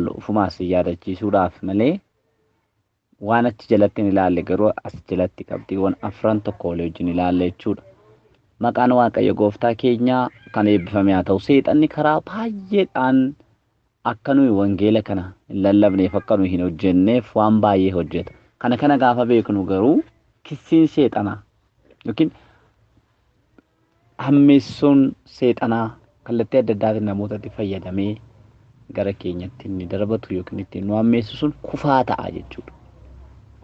ilaallu ofumaa si yaadachiisuudhaaf malee waan achi jalatti hin ilaalle garuu as jalatti qabxiiwwan afran tokko walii wajjin ilaalla jechuudha. Maqaan Waaqayyo gooftaa keenyaa kan eebbifame haa ta'u. Seexanni karaa baay'eedhaan akka nuyi wangeela kana hin lallabneef akka nuyi hin hojjenneef waan baay'ee hojjeta. Kana kana gaafa beeknu garuu kissiin seexanaa yookiin hammeessuun seexanaa kallattii adda addaatiin namootatti fayyadamee gara keenyatti inni darbatu yookiin ittiin nu hammeessu sun kufaa ta'a jechuudha.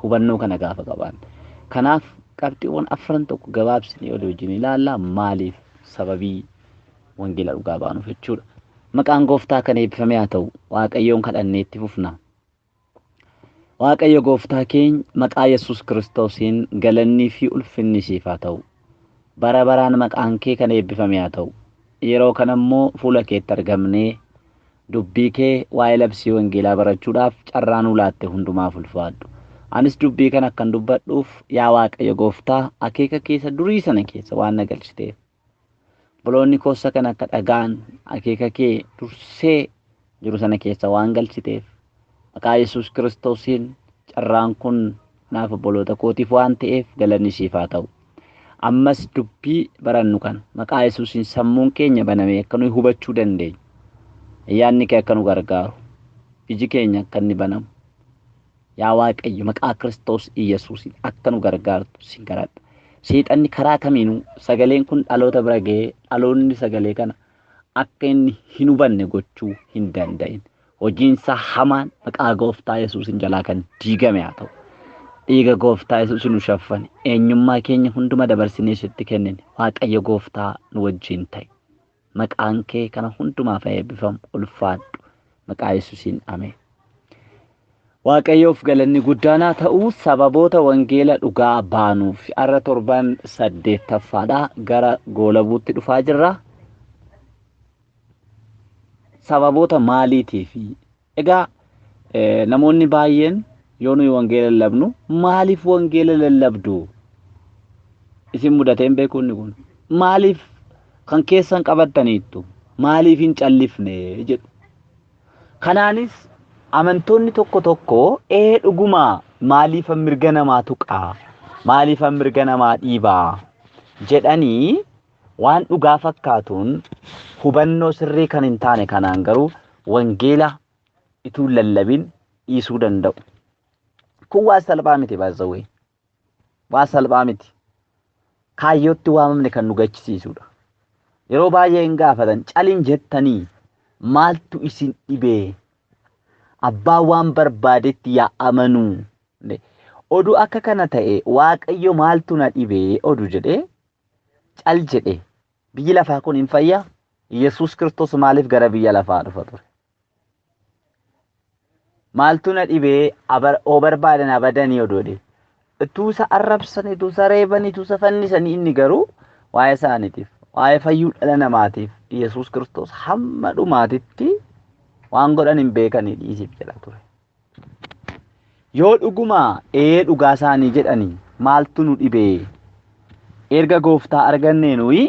Hubannoo kana gaafa qabaanne. Kanaaf qabxiiwwan afran tokko gabaabsinee walii wajjin ilaalla maaliif sababii wangeela dhugaa baanuuf jechuudha. Maqaan gooftaa kan eebbifame haa ta'u Waaqayyoon kadhannee itti fufna. Waaqayyo gooftaa keenya maqaa Yesuus Kiristoosiin galannii fi ulfinni siif haa ta'u. Bara baraan maqaan kee kan eebbifame haa ta'u. Yeroo kana immoo fuula keetti argamnee dubbii kee waa'ee labsii wangeelaa barachuudhaaf carraa nuu laatte hundumaaf ulfaadhu. Anis dubbii kana akkan dubbadhuuf yaa Waaqayyo gooftaa akeeka keessa durii sana keessa waan na galchiteef. Obboloonni koossa kan akka dhagaan akeeka kee dursee jiru sana keessa waan galchiteef maqaa Yesuus Kiristoosiin carraan kun naaf obboloota kootiif waan ta'eef galanni siif haa ta'u. Ammas dubbii barannu kana maqaa Yesuusiin sammuun keenya banamee akka nuyi hubachuu dandeenyu. Ayyaanni kee akka nu gargaaru. Iji keenya akka inni banamu. Yaa Waaqayyo maqaa Kiristoos Iyyasuusiin akka nu gargaartu sin kadhadha. Seexanni karaa kamiinuu sagaleen kun dhaloota bira ga'ee dhaloonni sagalee kana akka inni hin hubanne gochuu hin danda'in. Hojiinsaa hamaan maqaa gooftaa Yesuusin jalaa kan diigame haa ta'u. Dhiiga gooftaa Yesuus nu shaffane eenyummaa keenya hunduma dabarsinee sitti kennine Waaqayyo gooftaa nu wajjin ta'e. Maqaan kee kana hundumaaf haa eebbifamu ulfaadhu. Maqaa Yesuusiin ameen. Waaqayyoof galanni guddaan haa ta'u sababoota wangeela dhugaa baanuuf har'a torban saddeettaffaadha gara goolabuutti dhufaa jirra. Sababoota maaliitiifi? Egaa namoonni baay'een yoo nuyi wangeela lallabnu maaliif wangeela lallabdu? Isin mudatee hin beeku inni kun. Maaliif kan keessan qabattaniittu? Maaliif hin callifne jedhu. Kanaanis amantoonni tokko tokko ee dhuguma maaliifan mirga namaa tuqaa? Maaliifan mirga namaa dhiibaa? Jedhanii waan dhugaa fakkaatuun hubannoo sirrii kan hin taane kanaan garuu wangeela ituu lallabin dhiisuu danda'u. Kun waan salphaa miti baay'ee. Waan salphaa miti. Kaayyootti waamamne kan nu gachisiisudha. Yeroo baay'ee hin gaafatan calin jettanii maaltu isin dhibee? Abbaan waan barbaadetti yaa amanuu. Oduu akka kana ta'e Waaqayyo maaltu na dhibee oduu jedhee cal jedhe biyyi lafaa kun hin fayyaa? Yesuus Kiristoos maaliif gara biyya lafaa dhufa ture? Maaltu na dhibee oo barbaadan abadanii oduu jedhe. Utuu isa arrabsan, utuu isa reeban, utuu isa fannisanii inni garuu waa'ee isaaniitiif, waa'ee fayyuu dhala namaatiif Yesuus Kiristoos hamma dhumaatitti waan godhan hin beekanii dhiisiif jedha ture. Yoo dhuguma ee dhugaa isaanii jedhanii maaltu nu dhibee? Erga gooftaa argannee nuyi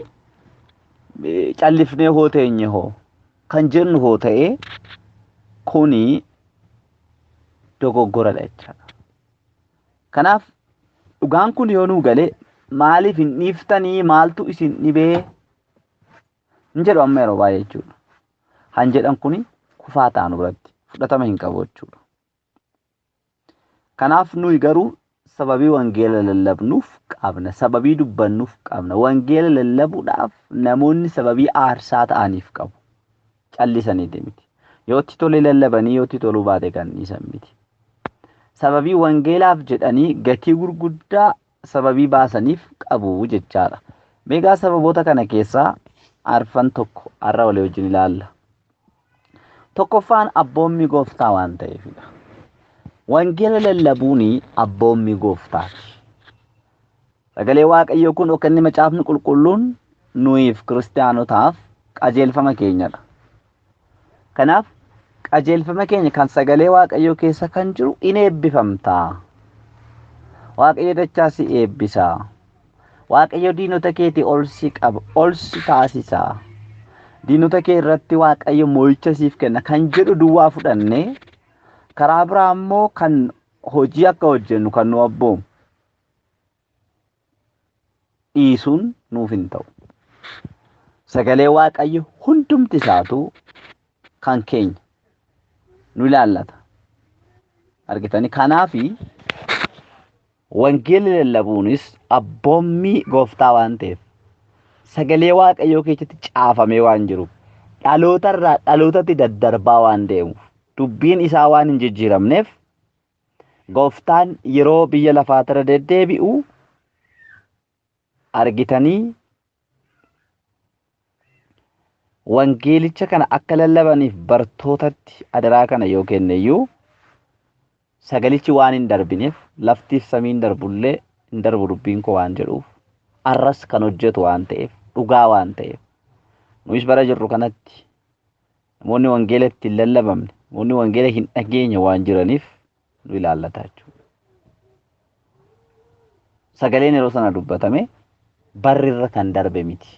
callifnee hoo teenye hoo kan jennu hoo ta'e kuni dogoggoradha jechaadha. Kanaaf dhugaan kun yoo nuu gale maaliif hin dhiiftanii maaltu isin dhibee hin jedhu amma yeroo baay'ee jechuudha. Han jedhan kuni kufaa ta'a nu biratti fudhatama hin qabu jechuudha. Kanaaf nuyi garuu sababii wangeela lallabnuuf qabna, sababii dubbannuuf qabna. Wangeela lallabuudhaaf namoonni sababii aarsaa ta'aniif qabu. Callisaniiti miti. Yoo itti tole lallabanii yoo itti toluu baate kan dhiisan miti. Sababii wangeelaaf jedhanii gatii gurguddaa sababii baasaniif qabu jechaadha. Meegaa sababoota kana keessaa arfan tokko har'a walii wajjin ilaalla. Tokkoffaan abboommii gooftaa waan ta'eefidha. Wangeela lallabuun abboommii gooftaati. Sagalee Waaqayyoo kun akka inni macaafni qulqulluun nuyiif kiristaanotaaf qajeelfama keenyadha. Kanaaf qajeelfama keenya kan sagalee Waaqayyoo keessa kan jiru in eebbifamta. Waaqayyo dachaa si eebbisa. Waaqayyo diinota keetii ol si qaba, ol si taasisa. Diinota kee irratti Waaqayyo mo'icha siif kenna kan jedhu duwwaa fudhannee karaa biraa immoo kan hojii akka hojjennu kan nu abboomu dhiisuun nuuf hin ta'u. Sagalee Waaqayyo hundumti isaatu kan keenya nu ilaallata. Argitanii kanaafi wangeelli lallabuunis abboommii gooftaa waan ta'eef sagalee Waaqayyoo keessatti caafamee waan jiruuf dhalootarraa dhalootatti daddarbaa waan deemuuf dubbiin isaa waan hin jijjiiramneef gooftaan yeroo biyya lafaatirra deddeebi'u argitanii wangeelicha kana akka lallabaniif bartootatti adaraa kana yoo kenneyyuu sagalichi waan hin darbineef laftiif samiin darbullee hin darbu dubbiin koo waan jedhuuf arras kan hojjetu waan ta'eef dhugaa waan ta'eef nuyis bara jirru kanatti namoonni wangeela itti hin lallabamne namoonni wangeela hin dhageenye waan jiraniif nu ilaallata jechuudha. Sagaleen yeroo sana dubbatame barri irra kan darbe miti.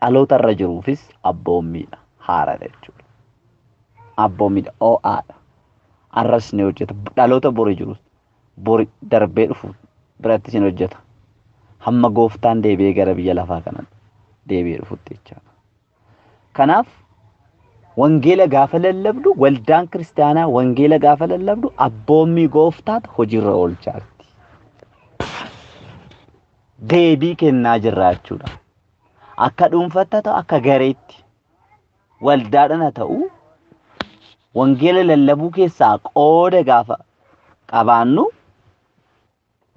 Dhaloota irra jiruufis abboommiidha. Haaraadha jechuudha. Abboommiidha. Oo'aadha. Arras ni hojjeta. Dhaloota bori jirus bori darbee dhufu birattis ni hojjeta. Hamma gooftaan deebi'ee gara biyya lafaa kana deebi'ee dhufutti jechaadha. Kanaaf wangeela gaafa lallabdu waldaan kiristaanaa wangeela gaafa lallabdu abboommii gooftaatu hojiirra oolchaatti. Deebii kennaa jirra jechuudha. Akka dhuunfaatti haa ta'u akka gareetti waldaadhaan haa ta'u wangeela lallabuu keessaa qooda gaafa qabaannu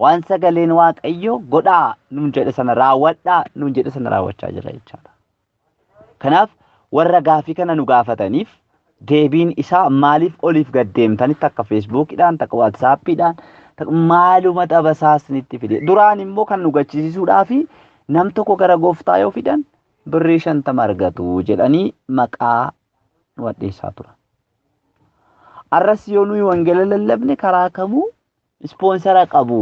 waan sagaleen Waaqayyoo godhaa nuun jedhe sana raawwadhaa nuun jedhe sana raawwachaa jirra jechaadha. Kanaaf warra gaafii kana nu gaafataniif deebiin isaa maaliif oliif gad deemtanitti akka feesbuukiidhaan takka waatsaappiidhaan maaluma taphasaa isinitti fide. Duraan immoo kan nu gachisiisuudhaafi nam tokko gara gooftaa yoo fidan birrii 50 argatu jedhanii maqaa nu addeessaa turan. Arras yoo nuyi wangeela lallabne karaa kamuu ispoonsara qabu.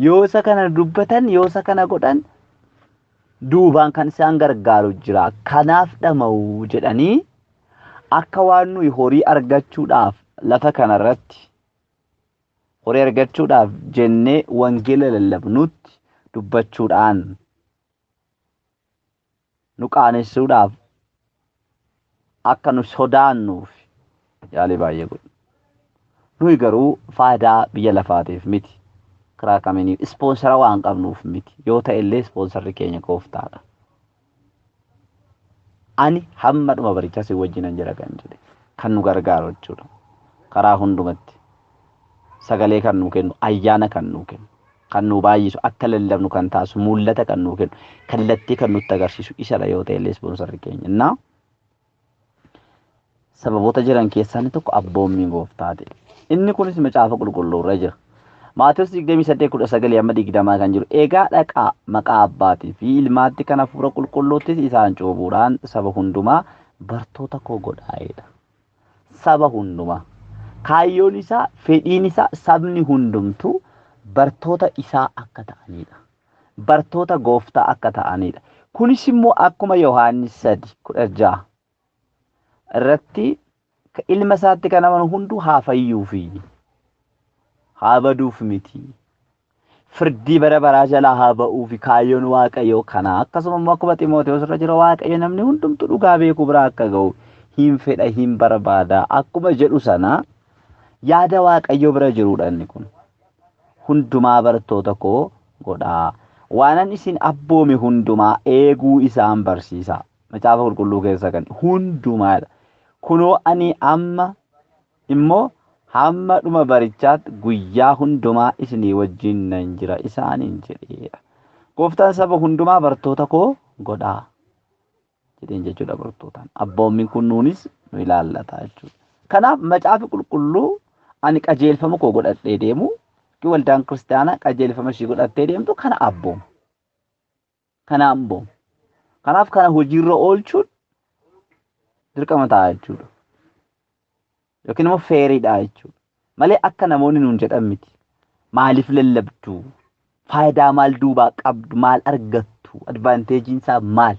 Yoo isa kana dubbatan yoo isa kana godhan duubaan kan isaan gargaaru jira. Kanaaf dhama'u jedhanii akka waan nuyi horii argachuudhaaf lafa kanarratti horii argachuudhaaf jennee wangeela lallabnutti dubbachuudhaan nu qaanessuudhaaf akka nu sodaannuuf yaalii baay'ee godhu. Nuyi garuu faayidaa biyya lafaatiif miti. Karaa kamiin ispoonsara waan qabnuuf miti. Yoo ta'e illee ispoonsarri keenya gooftaadha. Ani hamma dhuma barichaa si wajjinan jira kan jedhe kan nu gargaaru jechuudha. Karaa hundumatti sagalee kan nu kennu, ayyaana kan nu kennu, kan nu baay'isu, akka lallabnu kan taasisu, mul'ata kan nu kennu, kallattii kan nutti agarsiisu isadha yoo ta'e illee ispoonsarri keenya. Innaa sababoota jiran keessaa inni tokko abboommii gooftaati. Inni kunis macaafa qulqulluu irra jira. Maatewos 28:19 hamma 20 kan jiru. Egaa dhaqaa maqaa abbaatii fi ilmaatti kan hafuura qulqulluuttis isaan cuuphuudhaan saba hundumaa bartoota koo godhaa'edha. Saba hundumaa. Kaayyoon isaa, fedhiin isaa sabni hundumtuu bartoota isaa akka ta'anidha. Bartoota gooftaa akka ta'anidha. Kunis immoo akkuma Yohaannis 3:16 irratti ilma isaatti kan amanu hunduu haa fayyuufi haa baduuf miti. Firdii bara baraa jalaa haa ba'uufi kaayyoon Waaqayyoo kana. Akkasuma immoo akkuma Ximootewoos irra jira Waaqayyo namni hundumtuu dhugaa beekuu biraa akka ga'u hin fedha hin barbaada. Akkuma jedhu sana yaada Waaqayyoo bira jirudha inni kun. Hundumaa bartoota koo godhaa. Waanan isin abboome hundumaa eeguu isaan barsiisa. Macaafa qulqulluu keessa kan hundumaadha. Kunoo ani amma immoo hamma dhuma barichaatti guyyaa hundumaa isinii wajjin nan jira isaaniin jedheera. Gooftaan saba hundumaa bartoota koo godhaa jedheen jechuudha bartootaan. Abboommiin kun nuunis nu ilaallata jechuudha. Kanaaf macaafi qulqulluu ani qajeelfama koo godhadhee deemu waldaan kiristaanaa qajeelfama ishii godhattee deemtu kana abbooma. Kana abbooma. Kanaaf kana hojiirra oolchuun dirqama ta'a jechuudha. Yookiin immoo feeriidha jechuudha. Malee akka namoonni nuun jedhan miti. Maaliif lallabdu? Faayidaa maal duubaa qabdu? Maal argattu? Advaanteejiin isaa maal?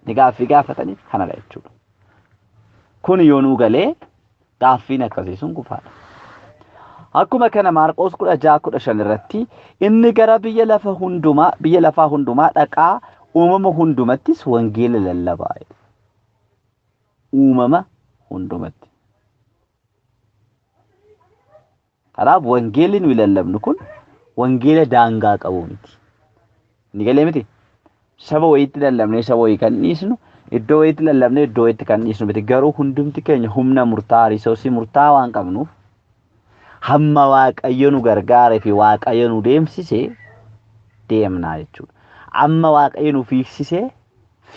Ni gaaffii gaafataniif kanadha jechuudha. Kun yoo nuu galee gaaffiin akkasii sun kufaadha. Akkuma kana Maarqoos 16:15 irratti inni gara biyya lafaa hundumaa dhaqaa uumama hundumattis wangeela lallabaa. Uumama hundumatti. Kanaaf wangeelli nuyi lallabnu kun wangeela daangaa qabu miti. Ni galee miti? Saba wayiitti lallabnee saba wayii kan dhiisnu, iddoo wayiitti lallabnee iddoo wayiitti kan dhiisnu miti. Garuu hundumti keenya humna murtaa'aa, riisoorsii murtaa'aa waan qabnuuf hamma Waaqayyo nu gargaaree fi Waaqayyo nu deemsisee deemnaa jechuudha. Amma Waaqayyo nu fiigsisee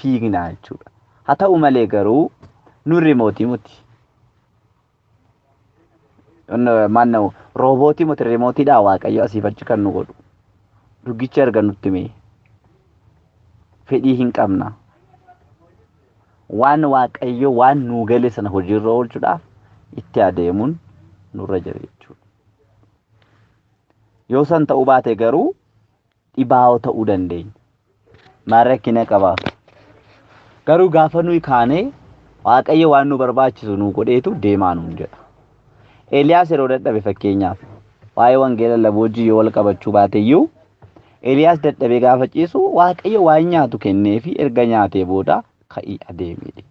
fiignaa jechuudha. Haa ta'u malee garuu nu rimootii miti. Maanna'u roobootii miti, rimootiidhaa Waaqayyo asiif achi kan nu godhu. Dhugicha erga nutti himee fedhii hin qabna. Waan Waaqayyo waan nuu gale sana hojiirra oolchuudhaaf itti adeemuun nurra jira jechuudha. Yoo san ta'uu baate garuu dhibaa'oo ta'uu dandeenya. Maal rakkina qabaa? Garuu gaafa nuyi kaanee Waaqayyo waan nu barbaachisu nu godheetu deemaa nuun jedha. Eeliyaas yeroo dadhabe fakkeenyaaf waa'ee wangeela lallabuu wajjin yoo wal qabachuu baate iyyuu Eeliyaas dadhabee gaafa ciisu Waaqayyo waan nyaatu kenneefi erga nyaatee booda ka'ii adeemee.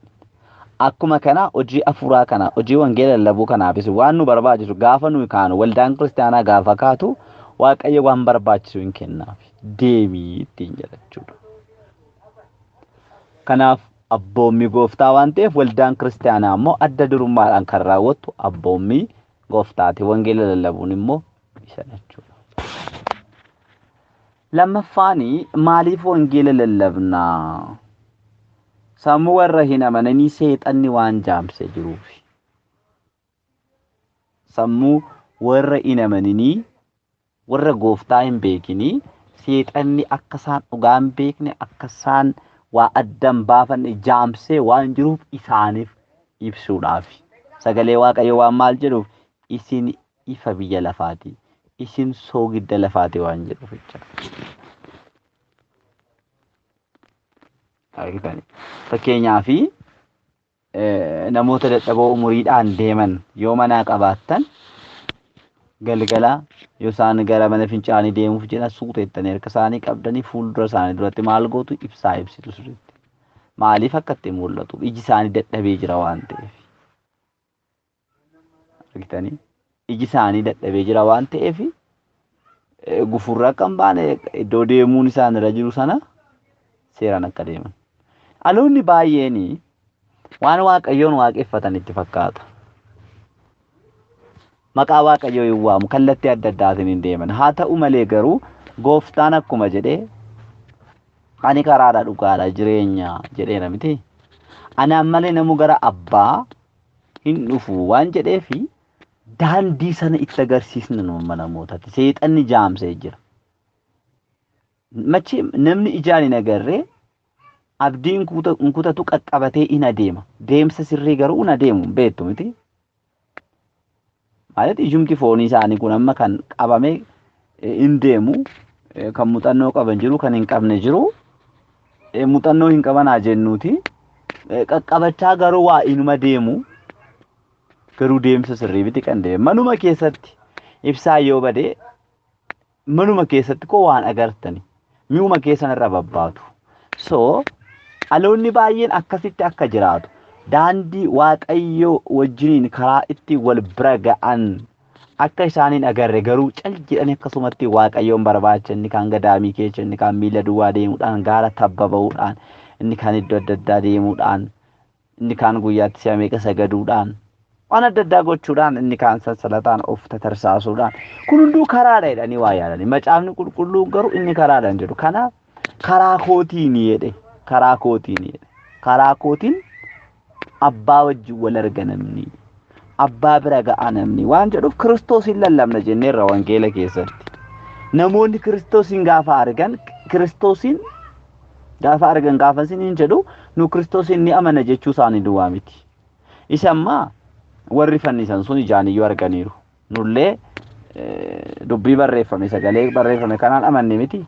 Akkuma kana hojii afuuraa kana hojii wangeela lallabuu kanaafis waan nu barbaachisu gaafa nuyi kaanu waldaan kiristaanaa gaafa kaatu Waaqayyo waan barbaachisu hin kennaaf deemii ittiin jedha jechuudha. Kanaaf abboommii gooftaa waan ta'eef waldaan kiristaanaa immoo adda durummaadhaan kan raawwattu abboommii gooftaati. Wangeela lallabuun immoo isa jechuudha. Lammaffaani maaliif wangeela lallabnaa? Sammuu warra hin amananii seexanni waan jaamsee jiruufi. Sammuu warra hin amaninii, warra gooftaa hin beekinii, seexanni akka isaan dhugaa hin beekne, akka isaan waa adda hin baafanne jaamsee waan jiruuf isaaniif ibsuudhaafi. Sagalee Waaqayyoo waan maal jedhuuf isin ifa biyya lafaati, isin soogidda lafaati waan jedhuuf jecha. Fakkeenyaaf namoota dadhaboo umuriidhaan deeman yoo manaa qabaattan galgala yoo isaan gara mana fincaanii deemuuf jedhan suuteettanii harka isaanii qabdanii fuuldura isaanii duratti maal gootu ibsaa ibsitu sirriitti. Maaliif akka itti mul'atu? Iji isaanii dadhabee jira waan ta'eef. Argitanii? Iji isaanii dadhabee jira waan ta'eef gufurra akka hin baane iddoo deemuun isaan irra jiru sana seeraan akka deeman. Dhaloonni baay'een waan Waaqayyoon waaqeffatan itti fakkaata. Maqaa Waaqayyoo hin waamu, kallattii adda addaatiin hin deeman. Haa ta'u malee garuu gooftaan akkuma jedhee ani karaadha dhugaadha jireenya jedheera miti. Anaan malee namu gara abbaa hin dhufu waan jedheefi daandii sana itti agarsiisna nuuma namootatti. Seexanni jaamsee jira. Machi namni ijaan hin agarree abdii hin kutatu qaqqabatee hin adeema. Deemsa sirrii garuu hin adeemu beektu miti. ማለት ijumti foonii isaanii kun amma kan qabame hin deemu, kan muuxannoo qaban jiru, kan hin qabne jiru, muuxannoo hin qaban haa jennuuti. Qaqqabachaa garuu waa inuma deemu, garuu deemsa sirrii miti kan deemu. Manuma keessatti ibsaa yoo badee manuma keessatti koo waan agartani mi'uma keessan irra babbaatu. So dhaloonni baay'een akkasitti akka jiraatu daandii Waaqayyoo wajjiniin karaa itti wal bira ga'an akka isaaniin agarre garuu cal jedhanii akkasumatti Waaqayyoon barbaacha inni kaan gadaamii keessa, inni kaan miila duwwaa deemuudhaan, gaara tabba ba'uudhaan, inni kaan iddoo adda addaa deemuudhaan, inni kaan guyyaatti si'a meeqa sagaduudhaan, waan adda addaa gochuudhaan, inni kaan sansalataan of tatarsaasuudhaan kun hunduu karaadha jedhanii waa yaadani. Macaafni qulqulluun garuu inni karaadha hin jedhu. Kanaaf karaa kootiin jedhe, karaa kootiin jedhe, karaa kootiin abbaa wajjin wal arga namni, abbaa bira ga'a namni waan jedhuuf Kiristoosiin lallabna jenneerra wangeela keessatti. Namoonni Kiristoosiin gaafa argan, Kiristoosiin gaafa argan gaafa isin hin jedhu nu Kiristoosiin ni amana jechuu isaanii duwwaa miti. Isa ammaa warri fannisan sun ijaan iyyuu arganiiru. Nullee dubbii barreeffame sagalee barreeffame kanaan amanne miti.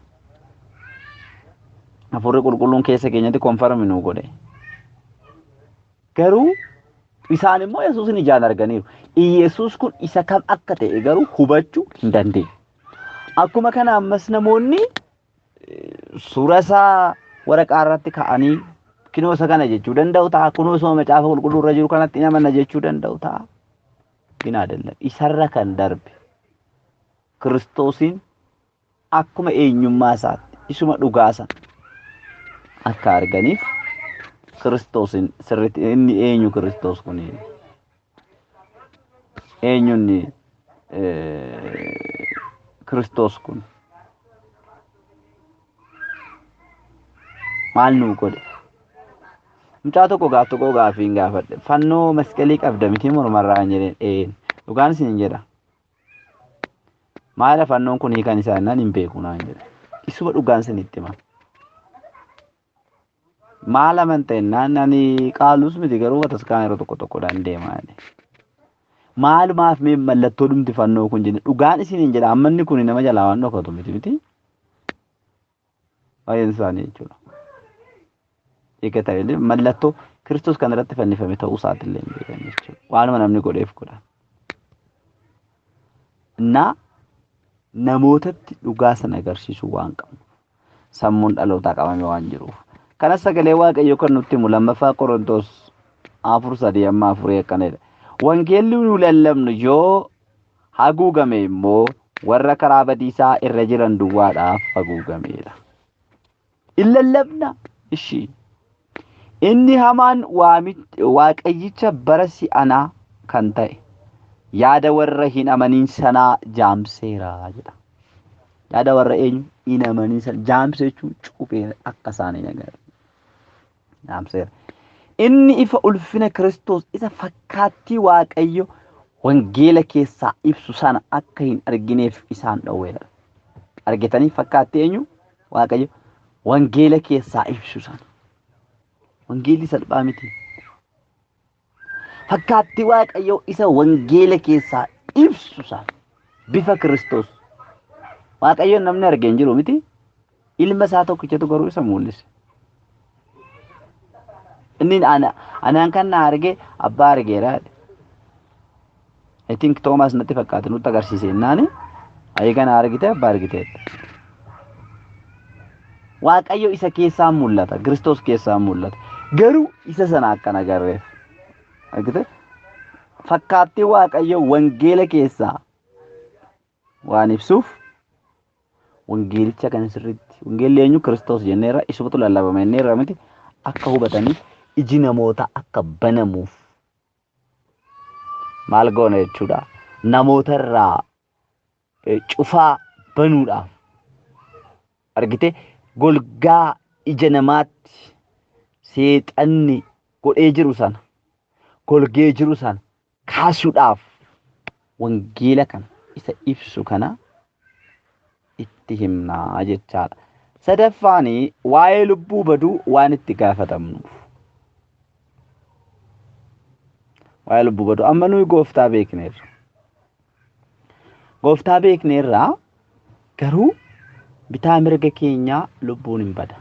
Hafuurri qulqulluun keessa keenyatti konfarmi nu godhe. Garuu isaan immoo Yesuusin ijaan arganiiru. Iyesuus kun isa kam akka ta'e garuu hubachuu hin dandeenye. Akkuma kana ammas namoonni suura isaa waraqaa irratti ka'anii kinoo isa kana jechuu danda'u ta'a. Kunoo isuma macaafa qulqulluu irra jiru kanatti hin amanna jechuu danda'u ta'a. Gin adellam. Isarra kan darbe Kiristoosiin akkuma eenyummaa isaatti isuma dhugaa sana akka arganiif Kiristoosiin sirriitti inni eenyu Kiristoos kun eenyunni Kiristoos kun maal nuu godhe? Mucaa tokko gaaf tokko gaaffii hin gaafadhe. Fannoo masqalii qabda miti mormarraa hin jedheen. Ee dhugaan isin hin jedha. Maala fannoon kun hiikan isaa jennaan hin beeku naan jedhe. Isuma dhugaan isin itti hima. Maal amanta jennaan ani qaalus miti garuu bataskaan yeroo tokko tokkodhaan deema jedhe. Maalumaaf mee mallattoo dhumti fannoo kun jenne dhugaan isin hin jedha amma inni kun nama jalaa waan dhokatu miti miti. Baay'een isaanii jechuudha. Eega ta'ellee mallattoo Kiristoos kan irratti fannifame ta'uu isaatiillee hin beekan jechuudha. Waanuma namni godheef godha. Innaa namootatti dhugaa sana agarsiisuu waan qabnu. Sammuun dhalootaa qabame waan jiruuf. Kanas sagalee Waaqayyoo kan nutti himu 2ffaa Qorontos 4:3-4 akkanadha. Wangeelli nu lallabnu yoo haguugame immoo warra karaa badiisaa irra jiran duwwaadhaaf haguugameedha. In lallabna ishii. Inni hamaan waaqayyicha bara si'anaa kan ta'e yaada warra hin amaniin sanaa jaamseera jedha. Yaada warra eenyu hin amaniin sana jaamse jechuun cufeera akka isaan hin agarre. Jaamseera. Inni ifa ulfina Kiristoos isa fakkaattii Waaqayyo wangeela keessaa ibsu sana akka hin argineef isaan dhowweera. Argitanii fakkaattii eenyu? Waaqayyo wangeela keessaa ibsu sana. Wangeelli salphaa miti. Fakkaattii Waaqayyo isa wangeela keessaa ibsu sana bifa Kiristoos. Waaqayyoon namni argee hin jiru miti. Ilma isaa tokkichatu garuu isa mul'ise. Inni anaan kan na arge abbaa argeera. I think Thomas natti fakkaate nutti agarsiise jennaani. Ayii kana argite abbaa argite. Waaqayyo isa keessaa mul'ata. Kiristoos keessaa mul'ata. Garuu isa sana akka hin agarreef. Argite? Fakkaattii Waaqayyo wangeela keessaa waan ibsuuf wangeelicha kan sirriitti wangeelli eenyu Kiristoos jenneerra isumatu lallabama jenneerra miti akka hubataniif iji namoota akka banamuuf maal goona jechuudha. Namoota irraa cufaa banuudhaaf argite golgaa ija namaatti seexanni godhee jiru sana golgee jiru sana kaasuudhaaf wangeela kana isa ibsu kana itti himnaa jechaadha. Sadaffaan waa'ee lubbuu baduu waan itti gaafatamnuuf. Waa'ee lubbuu baduu amma nuyi gooftaa beekneerra. Gooftaa beekneerra garuu bitaa mirga keenyaa lubbuun hin bada.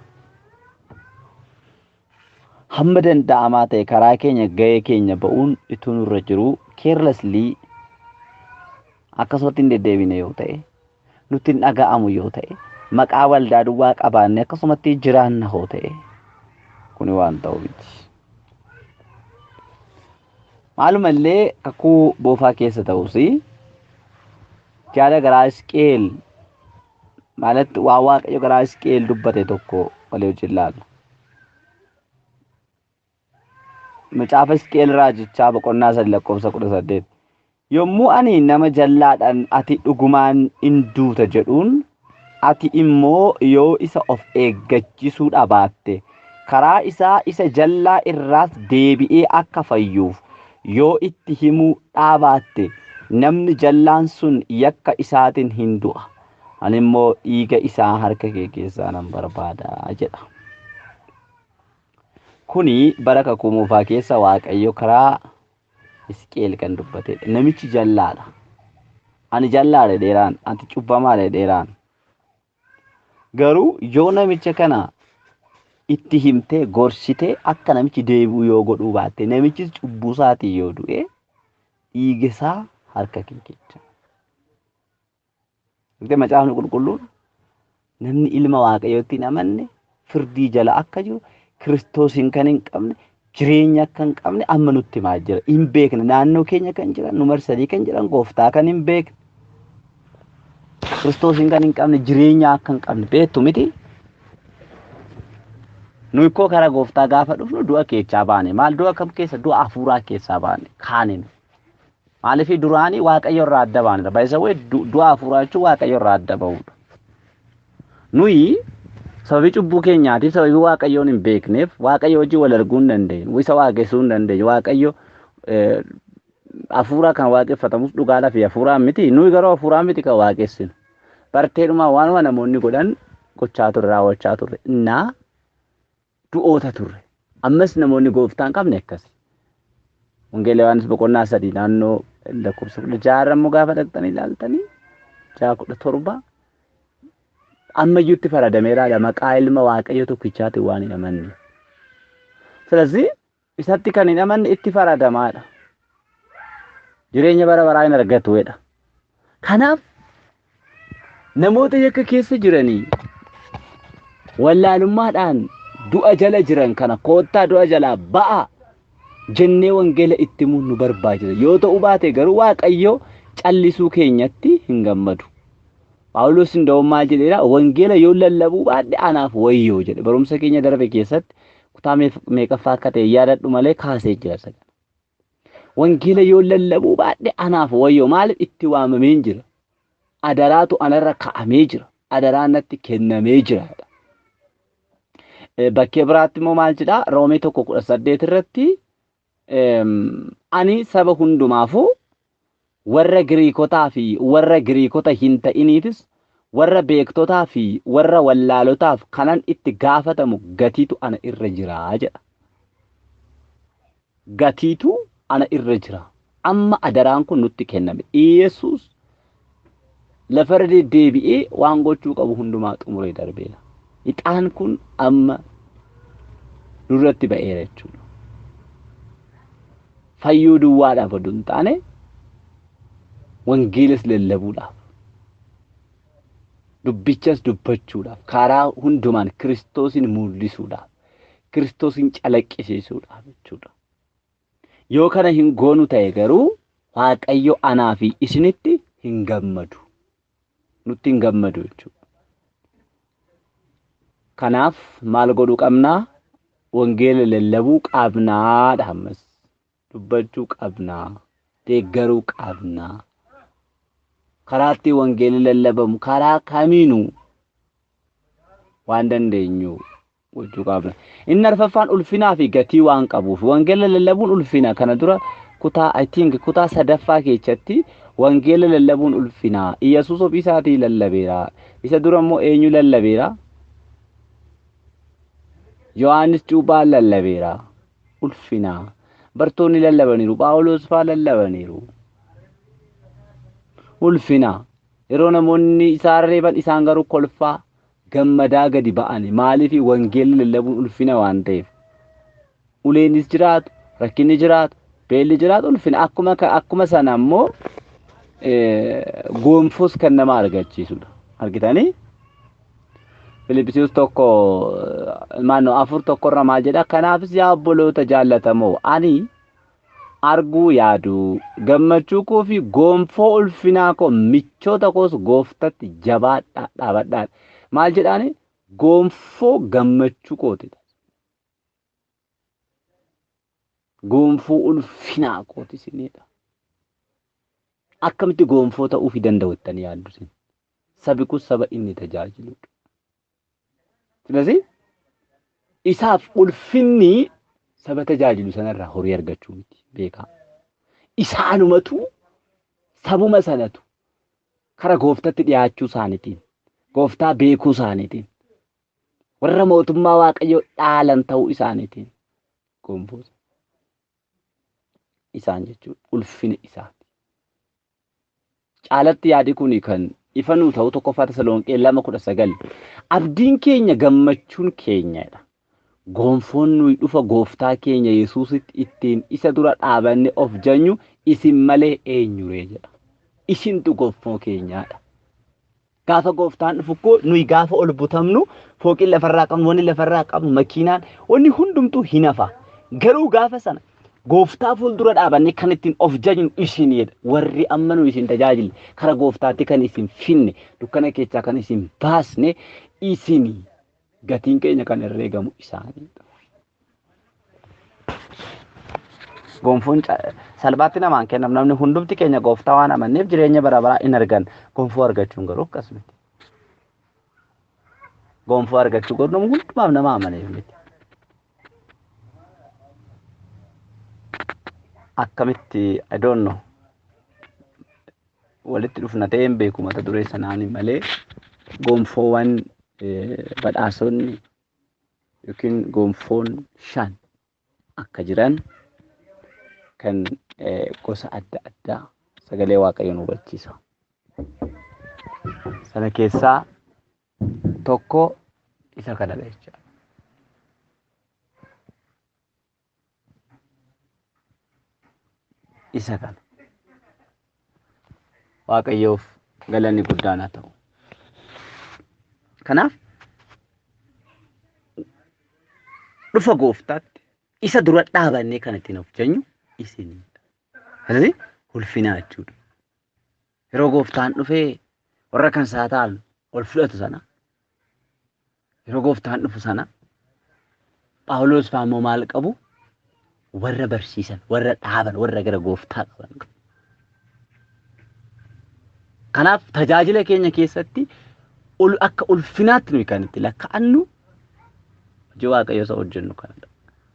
Hamma danda'amaa ta'e karaa keenya ga'ee keenya ba'uun utuu nurra jiruu carelessly akkasumatti hin deddeebine yoo ta'e nutti hin dhaga'amu yoo ta'e maqaa waldaa duwwaa qabaanne akkasumatti jiraanna yoo ta'e kuni waan ta'u miti. Maalumallee kakuu boofaa keessa ta'us yaada garaa Hisqeel maalatti waa Waaqayyo garaa Hisqeel dubbate tokko walii wajjin ilaalla. Macaafa Hisqeel raajichaa boqonnaa 3 lakkoofsa 18. Yommuu ani nama jallaadhaan ati dhugumaan in duuta jedhuun ati immoo yoo isa of eeggachiisuu dhabaatte karaa isaa isa jallaa irraas deebi'ee akka fayyuuf yoo itti himuu dhaabaatte namni jallaan sun yakka isaatiin hin du'a. Ani immoo dhiiga isaa harka kee keessaa nan barbaada jedha. Kuni bara kakuu moofaa keessa Waaqayyo karaa Hisqeel kan dubbatedha. Namichi jallaadha. Ani jallaadha dheeraan, ati cubbamaadha dheeraan. Garuu yoo namicha kana Itti himtee gorsitee akka namichi deebi'u yoo godhuu baatte namichis cubbuu isaatiin yoo du'e dhiiga isaa harka kee keessa. Macaafni qulqulluun namni ilma waaqayyootti hin amanne firdii jala akka jiru Kiristoosiin kan hin qabne jireenya akka hin qabne amma nutti himaa jira. Hin beekne naannoo keenya kan jiran nu marsanii kan jiran gooftaa kan hin beekne Kiristoosiin kan hin qabne jireenya akka hin qabne beektu miti. Nuyi koo karaa gooftaa gaafa dhufnu du'a keessaa baane. Maal du'a kam keessa? Du'a hafuuraa keessaa baane. Kaane nu. Maaliif duraanii waaqayyo irraa adda baanedha. Baay'isawwee du'a hafuuraa jechuun waaqayyo irraa adda ba'uudha. Nuyi sababii cubbuu keenyaatiif sababii waaqayyoon hin beekneef waaqayyo hojii wal arguu hin dandeenyu. Isa waaqessuu hin dandeenyu. Waaqayyo hafuuraa kan waaqeffatamus dhugaadhaa fi hafuuraan miti. Nuyi garuu hafuuraan miti kan waaqessinu. Barteedhuma waanuma namoonni godhan gochaa turre raawwachaa turre. Innaa du'oota turre. Ammas namoonni gooftaa hin qabne akkasi. Wangeela Yohaannis boqonnaa 3 naannoo lakkoofsa 16 immoo gaafa dhaqxanii ilaaltanii 6 17 ammayyuu itti faradameeraadha maqaa ilma waaqayyo tokkichaatiin waan hin amanne. ስለዚህ isatti kan hin amanne itti faradamaadha. Jireenya bara baraa hin argatu jedha. Kanaaf namoota yakka keessa jiranii wallaalummaadhaan du'a jala jiran kana koottaa du'a jalaa ba'a jennee wangeela itti himuun nu barbaachisa. Yoo ta'uu baate garuu Waaqayyo callisuu keenyatti hin gammadu. Phaawulos inda'uun maal jedheera? Wangeela yoo lallabuu baadhe anaaf wayyoo jedhe. Barumsa keenya darbe keessatti kutaa meeqaffaa akka ta'e yaadadhu malee kaasee jira isa kana. Wangeela yoo lallabuu baadhe anaaf wayyoo maaliif itti waamameen jira? Adaraatu anarra kaa'amee jira. Adaraan natti kennamee jira. Bakkee biraatti immoo maal jedhaa? Roomee 1:18 irratti ani saba hundumaafuu warra Giriikotaa fi warra Giriikota hin ta'iniifis warra beektotaa fi warra wallaalotaaf kanan itti gaafatamu gatiitu ana irra jira jedha. Gatiitu ana irra jira. Amma adaraan kun nutti kenname. Iyesuus lafarra deddeebi'ee waan gochuu qabu hundumaa xumuree darbeera. Ixaan kun amma nurratti ba'eera jechuudha. Fayyuu duwwaadhaaf oduu hin taane wangeelas lallabuudhaaf dubbichas dubbachuudhaaf karaa hundumaan Kiristoosin mul'isuudhaaf Kiristoosin calaqqisiisuudhaaf jechuudha. Yoo kana hin goonu ta'e garuu Waaqayyo anaa fi isinitti hin gammadu. Nutti hin gammadu jechuudha. Kanaaf maal godhuu qabnaa? Wangeela lallabuu qabnaadha ammas. Dubbachuu qabnaa. Deeggaruu qabnaa. Karaa itti wangeelli lallabamu karaa kamiinuu waan dandeenyu gochuu qabna. Inni arfaffaan ulfinaa fi gatii waan qabuuf wangeela lallabuun ulfina. Kana dura kutaa I think kutaa sadaffaa keessatti wangeela lallabuun ulfina. Iyyasuus ofii isaatii lallabeera. Isa dura immoo eenyu lallabeera? Yohaannis Cuuphaan lallabeera. Ulfina. Bartoonni lallabaniiru. Phaawulos faa lallabaniiru. Ulfina. Yeroo namoonni isaan reeban isaan garuu kolfaa gammadaa gadi ba'ani. Maaliif wangeelli lallabuun ulfina waan ta'eef. Uleenis jiraatu, rakkinni jiraatu, beelli jiraatu ulfina. Akkuma sana immoo gonfoos kan nama argachiisudha. Argitanii? Filiphisiiyus 1 maannoo 4:1 irra maal jedha? Kanaafis yaa obboloota jaallatamoo ani arguu yaadu gammachuu koo fi gonfoo ulfinaa koo michoota koos gooftatti jabaadhaa dhaabadhaa. Maal jedhaani? Gonfoo gammachuu kooti. Gonfoo ulfinaa kooti isinidha. Akkamitti gonfoo ta'uu fi danda'u jettanii yaaddu isin? Sabi kun saba inni tajaajiludha. ስለዚህ isaaf ulfinni saba tajaajilu sanarraa horii argachuu miti beekaa. Isaanumatu sabuma sanatu kara gooftatti dhiyaachuu isaaniitiin gooftaa beekuu isaaniitiin warra mootummaa waaqayyoo dhaalan ta'uu isaaniitiin gonfoo isaan jechuudha ulfina isaati. Caalatti yaadi kun kan ifa nuu ta'u tokkoffaa Tasalonqee 2:19 abdiin keenya gammachuun keenyadha. Gonfoon nuyi dhufa gooftaa keenya Yesuusitti ittiin isa dura dhaabanne of janyu isin malee eenyuree jedha. Isintu gonfoo keenyaadha. Gaafa gooftaan dhufu koo nuyi gaafa ol butamnu fooqiin lafarraa qabnu, wanni lafarraa qabnu, makiinaan, wanni hundumtuu hin hafa. Garuu gaafa sana gooftaa fuuldura dhaabannee kan ittiin of jajnu isinidha. Warri amma nu isin tajaajille, kara gooftaatti kan isin finne, dukkana keessaa kan isin baasne isini. Gatiin keenya kan herreegamu isaaniidha. Gonfoon salphaatti namaan kennamu. Namni hundumti keenya gooftaa waan amanneef jireenya bara baraa in argan. Gonfoo argachuun garuu akkas miti. Gonfoo argachuu garuu nama hundumaaf nama amaneef miti. Akkamitti, I don't know, walitti dhufna ta'ee hin beeku mata duree sanaani malee gonfoowwan badhaasonni yookiin gonfoon 5 akka jiran kan gosa adda addaa sagalee Waaqayyoon hubachiisa. Sana keessaa tokko isa kanadha jechuudha. Isa kana. Waaqayyoof galanni guddaan haa ta'u. Kanaaf dhufa gooftaatti isa dura dhaabannee kan ittiin of jenyu isinidha. Asii ulfinaa jechuudha. Yeroo gooftaan dhufee warra kan isaa ta'an ol fudhatu sana, yeroo gooftaan dhufu sana Phaawulos fa'aa immoo maal qabu? Warra barsiisan, warra dhaaban, warra gara gooftaa qaban qabu. Kanaaf tajaajila keenya keessatti akka ulfinaatti nuyi kan itti lakkaa'annu hojii Waaqayyoo isa hojjennu kanadha.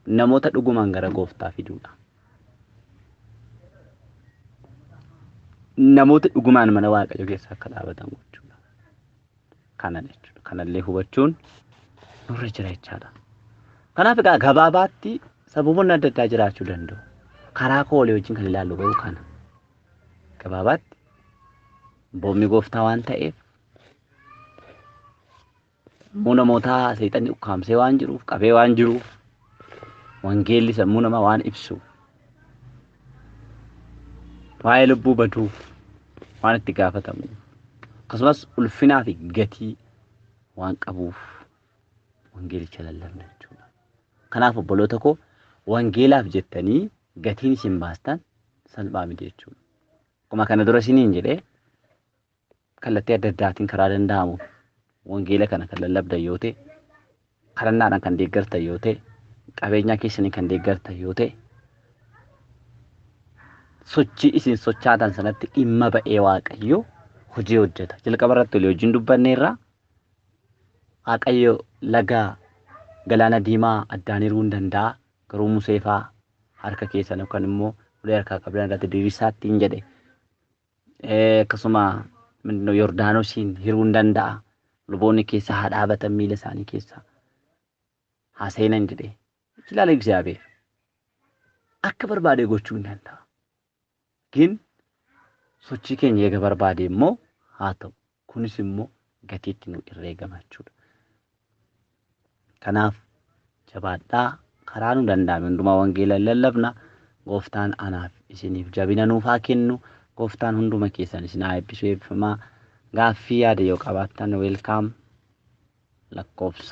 Namoota dhugumaan gara gooftaa fiduudha. Namoota dhugumaan mana Waaqayyoo keessa akka dhaabatan gochuudha. Kana jechuudha. Kanallee hubachuun nurra jira jechaadha. Kanaaf egaa gabaabaatti sababoonni adda addaa jiraachuu danda'u. Karaa koo walii wajjin kan ilaallu garuu kana. Gabaabaatti boomni gooftaa waan ta'eef sammuu namootaa seexanni ukkaamsee waan jiruuf, qabee waan jiruuf, wangeelli sammuu namaa waan ibsuuf, waa'ee lubbuu baduuf waan itti gaafatamuuf, akkasumas ulfinaa fi gatii waan qabuuf wangeelicha lallabna jechuudha. Kanaaf obboloota koo, wangeelaaf jettanii gatiin isin baastan salphaa miti jechuudha. Akkuma kana dura isiniin jedhee kallattii adda addaatiin karaa danda'amu wangeela kana kan lallabdan yoo ta'e, kadhannaadhaan kan deeggartan yoo ta'e, qabeenyaa keessanii kan deeggartan yoo ta'e, sochii isin sochaatan sanatti dhimma ba'ee Waaqayyo hojii hojjeta. Jalqaba irratti olii wajjin dubbanneerra. Waaqayyo laga galaana diimaa addaan hiruu hin danda'a. Garuu Musee fa'aa harka keessan yookaan immoo ulee harkaa qabdan irratti diriirsaatti hin jedhe. Akkasuma Yordaanosiin hiruu hin danda'a. Luboonni keessa haa dhaabatan, miila isaanii keessa haa seenan jedhe. Ilaala, Egzaabeer akka barbaade gochuu hin danda'a. Gin sochii keenya eega barbaade immoo haa ta'u. Kunis immoo gatiitti nu herreegama jechuudha. Kanaaf jabaadhaa, karaa nu danda'ame hundumaa wangeela lallabna. Gooftaan anaaf isiniif jabina nuuf haa kennu. Gooftaan hunduma keessan isin haa eebbisu, eebbifamaa. Gaaffii yaada yoo qabaattan, welcome, lakkoofsa.